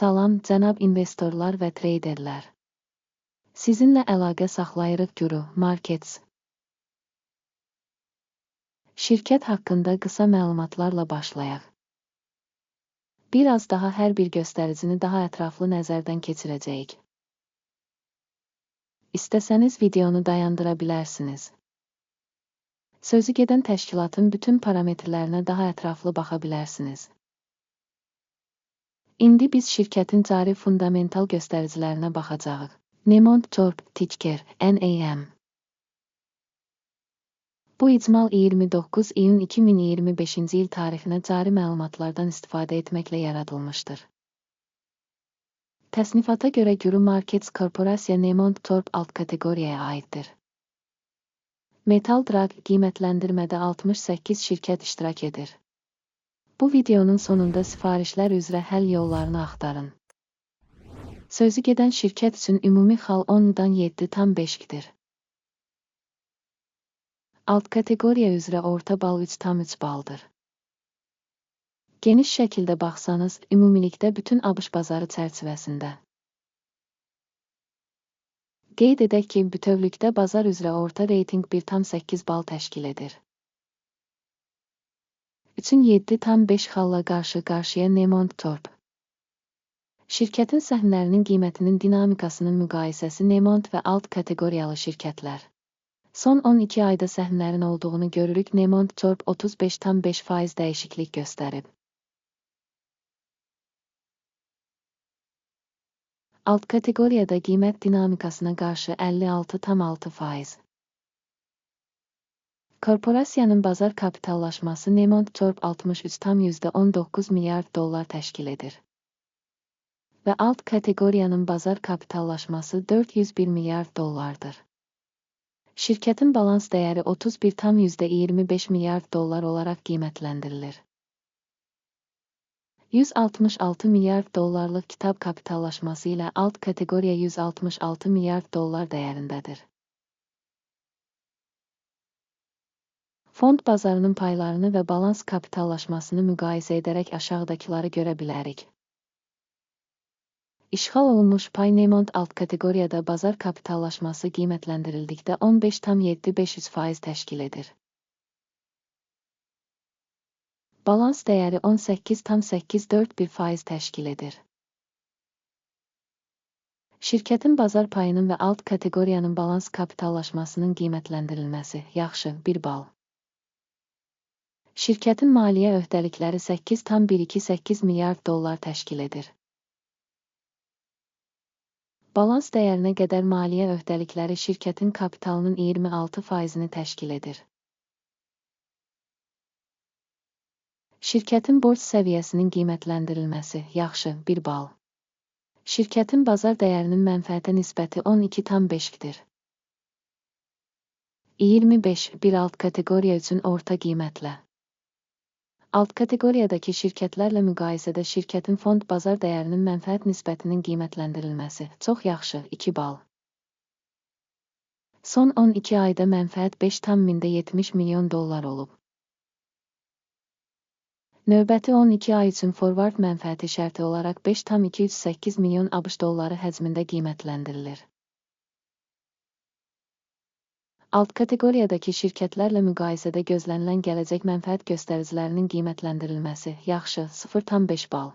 Salam, cənab investorlar və treyderlər. Sizinlə əlaqə saxlayırıq Guru Markets. Şirkət haqqında qısa məlumatlarla başlayaq. Bir az daha hər bir göstəricini daha ətraflı nəzərdən keçirəcəyik. İstəsəniz videonu dayandıra bilərsiniz. Sözü gedən təşkilatın bütün parametrlərinə daha ətraflı baxa bilərsiniz. İndi biz şirkətin cari fundamental göstəricilərinə baxacağıq. Newmont Corp. Ticker, NAM. Bu icmal 29 iyun 2025-ci il tarixinə cari məlumatlardan istifadə etməklə yaradılmışdır. Təsnifata görə Guru Markets Korporasiya Newmont Corp alt kateqoriyaya aiddir. Metal Drag qiymətləndirmədə 68 şirkət iştirak edir. Bu videonun sonunda sifarişlər üzrə həll yollarını axtarın. Sözü gedən şirkət üçün ümumi xal 10-dan 7,5-dir. Alt kateqoriya üzrə orta bal 3,3 baldır. Geniş şəkildə baxsanız, ümumilikdə bütün ABŞ bazarı çərçivəsində. Qeyd edək ki, bütövlükdə bazar üzrə orta reytinq 1,8 bal təşkil edir. Üçün 7,5 xalla qarşı-qarşıya Newmont Corp. Şirkətin səhmlərinin qiymətinin dinamikasının müqayisəsi Newmont və alt kateqoriyalı şirkətlər. Son 12 ayda səhmlərin olduğunu görürük. Newmont Corp 35,5% dəyişiklik göstərib. Alt kateqoriyada qiymət dinamikasına qarşı 56,6%. Korporasiyanın bazar kapitallaşması Newmont Corp 63,19 milyard dollar təşkil edir. Və alt kateqoriyanın bazar kapitallaşması 401 milyard dollardır. Şirkətin balans dəyəri 31,25 milyard dollar olaraq qiymətləndirilir. 166 milyard dollarlıq kitab kapitallaşması ilə alt kateqoriya 166 milyard dollar dəyərindədir. Fond bazarının paylarını və balans kapitallaşmasını müqayisə edərək aşağıdakıları görə bilərik. İşğal olunmuş pay Newmont alt kateqoriyada bazar kapitallaşması qiymətləndirildikdə 15,75% təşkil edir. Balans dəyəri 18,841% təşkil edir. Şirkətin bazar payının və alt kateqoriyanın balans kapitallaşmasının qiymətləndirilməsi yaxşı 1 bal. Şirkətin maliyyə öhdəlikləri 8,128 milyard dollar təşkil edir. Balans dəyərinə qədər maliyyə öhdəlikləri şirkətin kapitalının 26%-ni təşkil edir. Şirkətin borc səviyyəsinin qiymətləndirilməsi yaxşı 1 bal. Şirkətin bazar dəyərinin mənfəətə nisbəti 12,5-dir. 25 bir alt kateqoriya üçün orta qiymətlə. Alt kateqoriyadakı şirkətlərlə müqayisədə şirkətin fond bazar dəyərinin mənfəət nisbətinin qiymətləndirilməsi çox yaxşı 2 bal. Son 12 ayda mənfəət 5,70 milyon dollar olub. Növbəti 12 ay üçün forward mənfəəti şərti olaraq 5,238 milyon ABŞ dolları həcmində qiymətlendirilir. Alt kateqoriyadakı şirkətlərlə müqayisədə gözlənilən gələcək mənfəət göstəricilərinin qiymətləndirilməsi yaxşı 0,5 bal.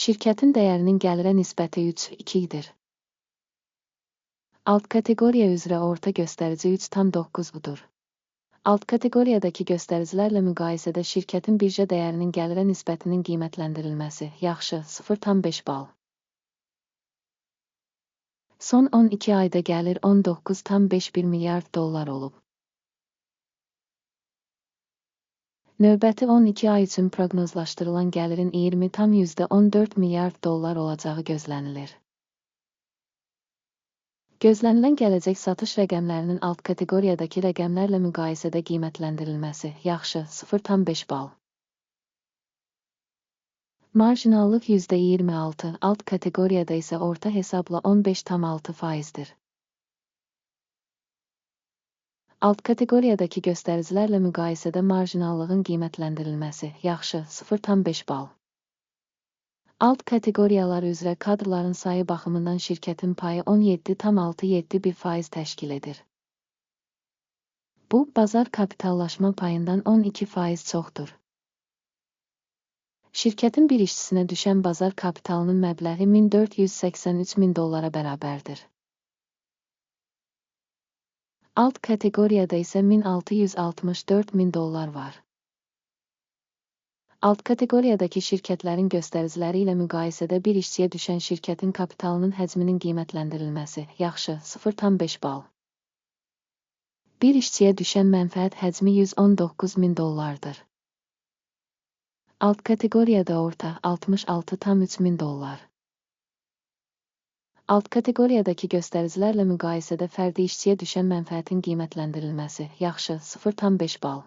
Şirkətin dəyərinin gəlirə nisbəti 3,2-dir. Alt kateqoriya üzrə orta göstərici 3,9-dur. Alt kateqoriyadakı göstəricilərlə müqayisədə şirkətin birja dəyərinin gəlirə nisbətinin qiymətləndirilməsi yaxşı 0,5 bal. Son 12 ayda gəlir 19,51 milyard dollar olub. Növbəti 12 ay üçün proqnozlaşdırılan gəlirin 20,14 milyard dollar olacağı gözlənilir. Gözlənilən gələcək satış rəqəmlərinin alt kateqoriyadakı rəqəmlərlə müqayisədə qiymətləndirilməsi yaxşı 0,5 bal. Marjinallıq %26, alt kateqoriyada isə orta hesabla 15,6%-dir. Alt kateqoriyadakı göstəricilərlə müqayisədə marjinallığın qiymətləndirilməsi yaxşı 0,5 bal. Alt kateqoriyalar üzrə kadrların sayı baxımından şirkətin payı 17,671% təşkil edir. Bu, bazar kapitallaşma payından 12% çoxdur. Şirkətin bir işçisinə düşən bazar kapitalının məbləği 1483 min dollara bərabərdir. Alt kateqoriyada isə 1664 min dollar var. Alt kateqoriyadakı şirkətlərin göstəriciləri ilə müqayisədə bir işçiyə düşən şirkətin kapitalının həcminin qiymətləndirilməsi yaxşı, 0,5 bal. Bir işçiyə düşən mənfəət həcmi 119 min dollardır. Alt kateqoriyada orta 66,3 min dollar. Alt kateqoriyadakı göstəricilərlə müqayisədə fərdi işçiyə düşən mənfəətin qiymətləndirilməsi yaxşı, 0,5 bal.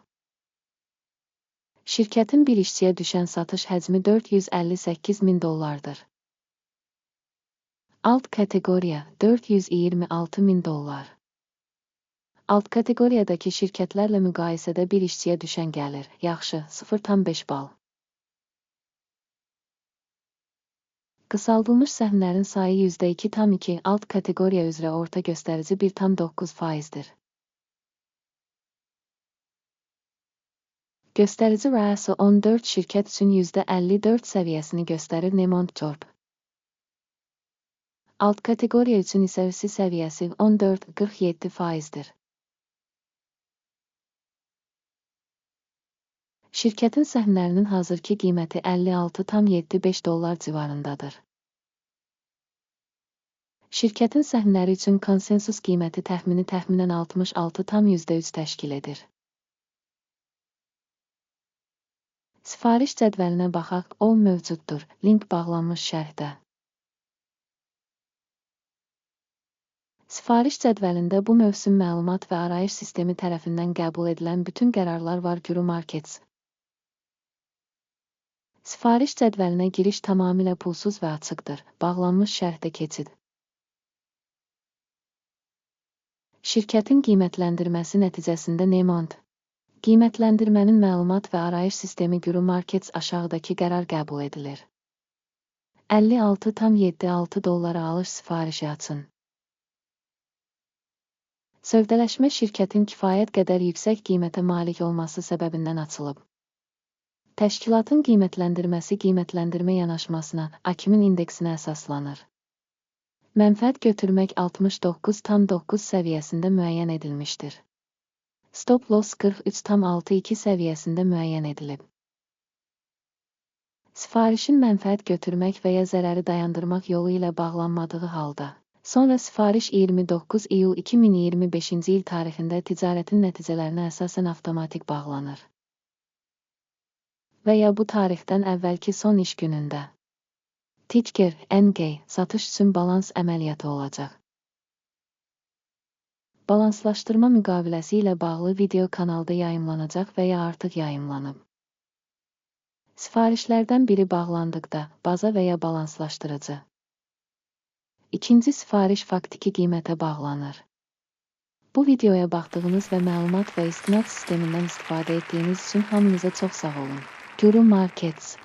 Şirkətin bir işçiyə düşən satış həcmi 458 min dollardır. Alt kateqoriya 426 min dollar. Alt kateqoriyadakı şirkətlərlə müqayisədə bir işçiyə düşən gəlir yaxşı, 0,5 bal. Qısaldılmış səhmlərin sayı %2,2, alt kateqoriya üzrə orta göstərici 1,9%-dir. Göstərici RAS 14 şirkət üçün %54 səviyyəsini göstərir Nemont Corp. Alt kateqoriya üçün isə RSI səviyyəsi 14,47%-dir. Şirkətin səhmlərinin hazırki qiyməti 56,75 dollar civarındadır. Şirkətin səhmləri üçün konsensus qiyməti təxmini təxminən 66,3 təşkil edir. Sifariş cədvəlinə baxaq, o mövcuddur. Link bağlanmış şərhdə. Sifariş cədvəlində bu mövsüm məlumat və arayış sistemi tərəfindən qəbul edilən bütün qərarlar var Guru Markets. Sifariş cədvəlinə giriş tamamilə pulsuz və açıqdır. Bağlanmış şərhdə keçid. Şirkətin qiymətləndirməsi nəticəsində Nemont qiymətləndirmənin məlumat və arayış sistemi Guru Markets aşağıdakı qərar qəbul edilir. 56,76 dollara alış sifarişi açın. Sövdələşmə şirkətin kifayət qədər yüksək qiymətə malik olması səbəbindən açılıb. Təşkilatın qiymətləndirməsi qiymətləndirmə yanaşmasına, AKİM-in indeksinə əsaslanır. Mənfəət götürmək 69,9 səviyyəsində müəyyən edilmişdir. Stop loss 43,62 səviyyəsində müəyyən edilib. Sifarişin mənfəət götürmək və ya zərəri dayandırmaq yolu ilə bağlanmadığı halda, sonra sifariş 29 iyul 2025-ci il tarixində ticarətin nəticələrinə əsasən avtomatik bağlanır. Və ya bu tarixdən əvvəlki son iş günündə. Ticker, NG, satış üçün balans əməliyyatı olacaq. Balanslaşdırma müqaviləsi ilə bağlı video kanalda yayımlanacaq və ya artıq yayımlanıb. Sifarişlərdən biri bağlandıqda, baza və ya balanslaşdırıcı. İkinci sifariş faktiki qiymətə bağlanır. Bu videoya baxdığınız və məlumat və istinad sistemindən istifadə etdiyiniz üçün hamınıza çox sağ olun. Guru Markets.